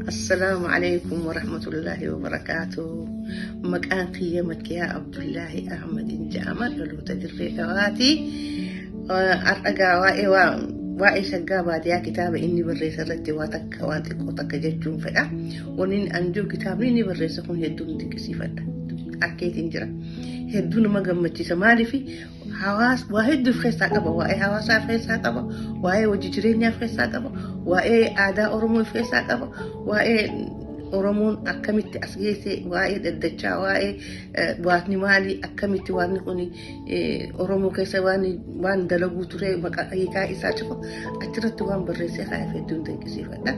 Assalaamu alaikum warahmatullaahi wabarakaatu. Maqaan kiyya Makkiyaa Abdullaahi Ahmadiin jedhama. Dhaloota Dirree Dhawaati. Har'a gaa waa'ee waa'ee shaggaa baadiyaa kitaaba inni barreesse irratti waa takka waan xiqqoo takka jechuun fedha. Wanni inni an jiru kitaabni inni barreesse kun hedduun dinqisiifadha. Akkeetiin jira. Hedduu nama gammachiisa. Maaliif hawaas waa hedduu of keessaa qaba. Waa'ee hawaasaa of keessaa qaba. Waa'ee hojii jireenyaa of keessaa qaba. Waa'ee aadaa Oromoo of keessaa qaba. Waa'ee Oromoon akkamitti as geesse, waa'ee daddachaa, waa'ee waaqni maali, akkamitti waaqni kun Oromoo keessa waan dalaguu ture, maqaa hiikaa isaa cufa achirratti waan barreessee kaa'eef hedduun dinqisiifadha.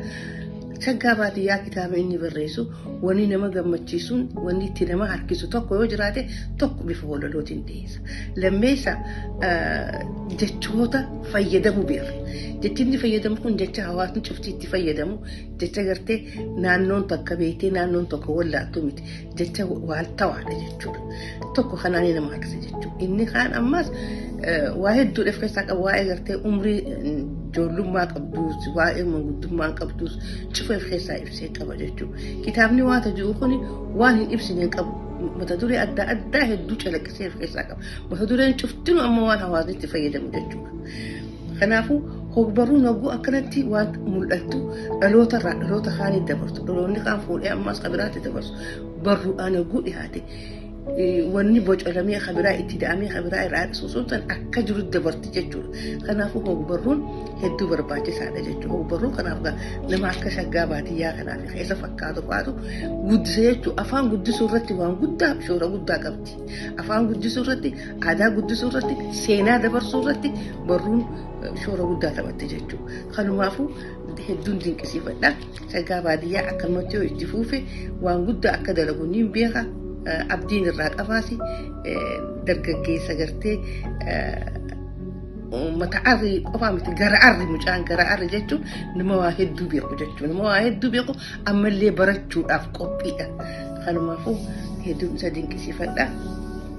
Shaggaa baadiyyaa kitaaba inni barreessu wanni nama gammachiisuun wanni itti nama harkisu tokko yoo jiraate tokko bifa walalootiin dhiyeessa. Lammeessa jechoota fayyadamu beeka. Jechi inni fayyadamu kun jecha hawaasni cufti itti fayyadamu jecha gartee naannoon takka beektee naannoon tokko wallaaltu miti jecha waaltawaadha jechuudha. Tokko kanaan nama harkisa jechuudha. Inni kaan ammas waa hedduudha of keessaa qaba waa'ee gartee umrii ijoollummaa qabduus waa'ee manguddummaa qabduus cufa of keessaa ibsee qaba jechuudha. Kitaabni waan jiru kun waan hin ibsine hin qabu. Mata duree adda addaa hedduu calaqqisee of keessaa qaba. Mata dureen cuftinuu amma waan hawaasni itti fayyadamu jechuudha. Kanaafuu hogbarruun hogguu akkanatti waan mul'attu dhaloota irraa dhaloota kaanii dabartu dhaloonni kaan fuudhee ammas kabiraatti dabarsu barruudhaan hogguu dhiyaate wanni bocolamee kabiraa itti da'amee kabiraa irraa hir'isuu sun tan akka jiru dabarti jechuudha. Kanaafuu hogbarruun hedduu barbaachisaadha jechuudha. Hogbarruu kanaaf nama akka shaggaa baadiyyaa kanaaf keessa fakkaatu faatu guddisa jechuudha. Afaan guddisuu irratti waan guddaa shoora guddaa qabdi. Afaan guddisuu irratti, aadaa guddisuu irratti, seenaa dabarsuu irratti barruun shoora guddaa taphatti jechuudha. Kanumaafuu hedduun dinqisiifadha. Shaggaa baadiyyaa akkanumatti yoo itti fuufe waan guddaa akka dalagu niin beeka. Abdiin irraa qabaasi dargaggeessa gartee mata arri qofaa miti gara arri mucaan gara arri jechuun nama waa hedduu beeku jechuudha. Nama waa hedduu beeku ammallee barachuudhaaf qophiidha. Kanumaafuu hedduun isa dinqisiifadha.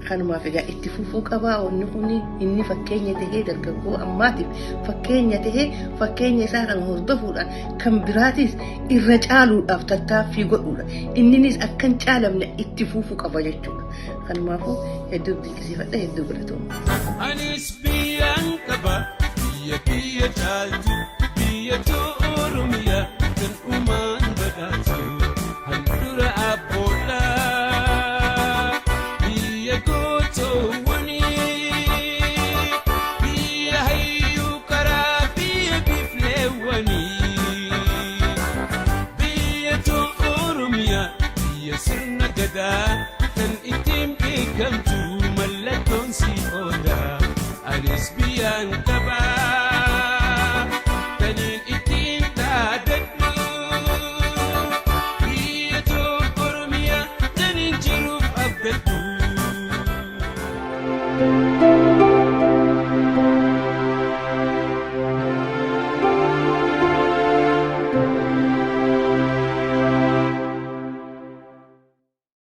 Kanumaaf egaa itti fufuu qaba wanni kun inni fakkeenya tahee dargaggoo ammaatiif fakkeenya tahee fakkeenya isaa kana hordofuudhaan kan biraatis irra caaluudhaaf tattaaffii godhuudha. Inninis akka hin caalamne itti fufuu qaba jechuudha. Kanumaafuu hedduu dinqisiifadha hedduu galatooma. Anis biyyaan qaba biyya kiyya caaltu biyya too Oromiyaa kan uumaan badhaatu handhuura abboodha. Biyya gootoowwanii biyya hayyuu karaa biyya biifleewwanii biyya too Oromiyaa biyya sirna gadaa.